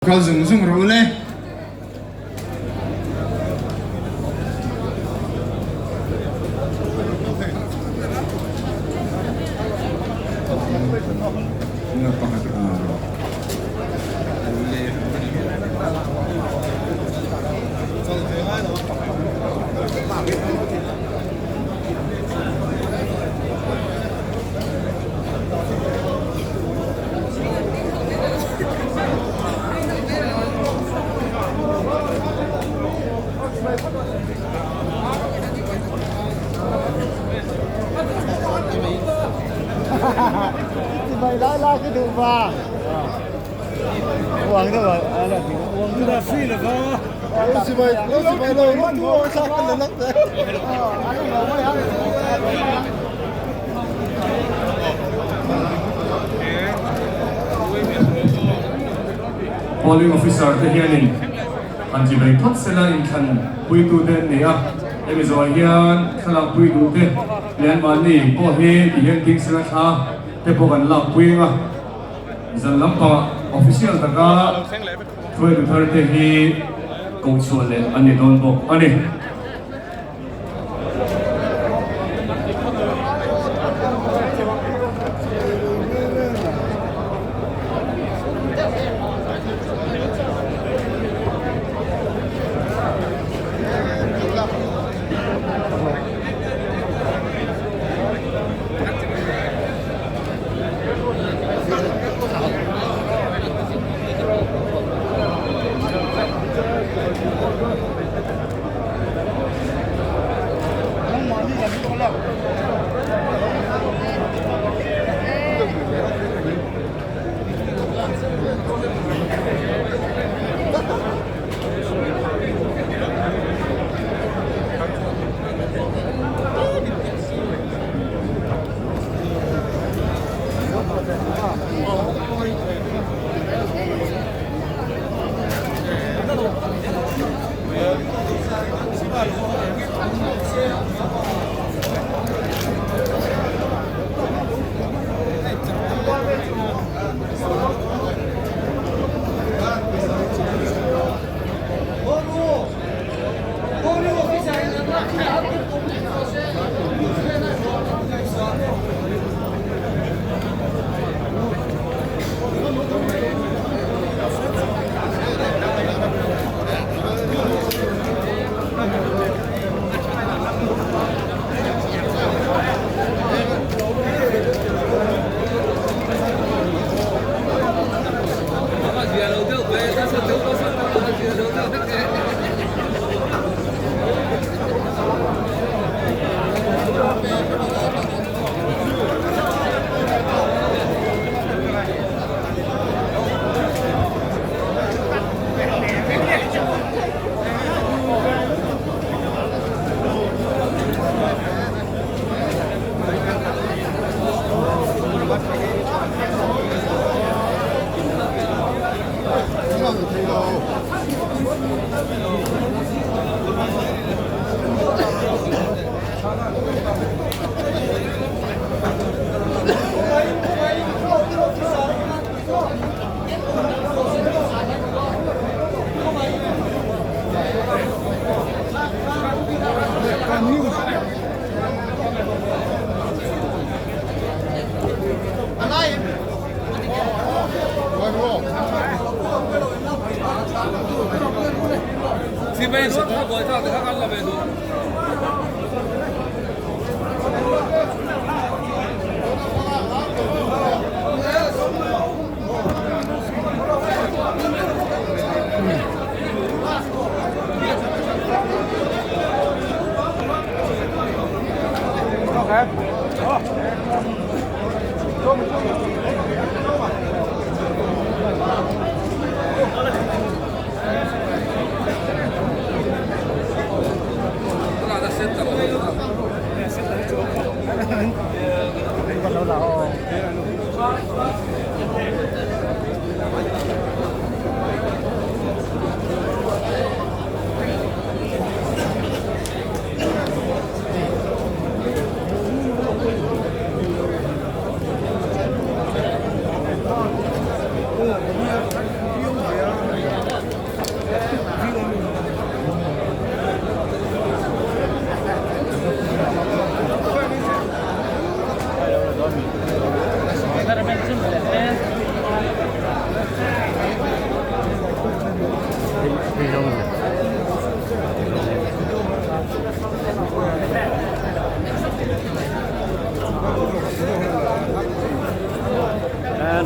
Kal zung zung rawh u le. Polling officer te hianin han chi mai phawt sela inthlan puitute an nei a, hemi zawhah hian thlalak pui duhte leh anmahni pawh hi ti hian ding sela thla te pawh kan lak pui ang a, zan lampangah official taka hruaitu thar te hi kohchhuah leh an ni dawn bawk a ni.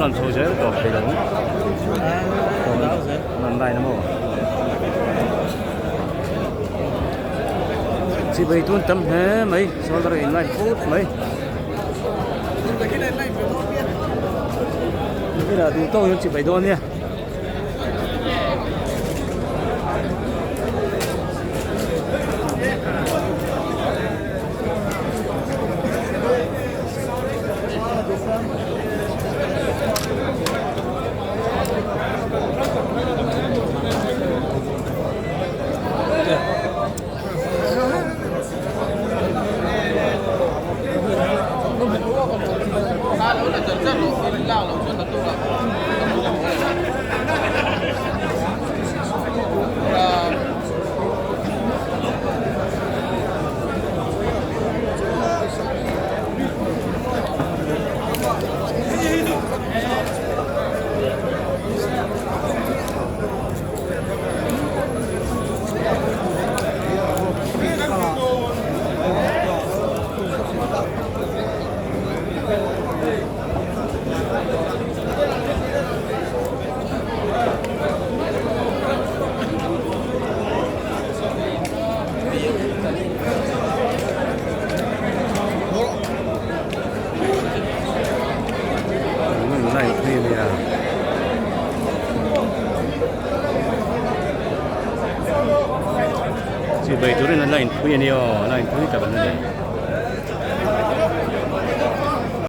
An rawn chho zel tawp thei lo ang. An rawn line a maw? Chibai tun tam hle mai shoulder in line phut mai. Tunah duh tawk hian chibai dawn nia. Chibai turin an la inpui a ni aw, an la inpui tak an ni.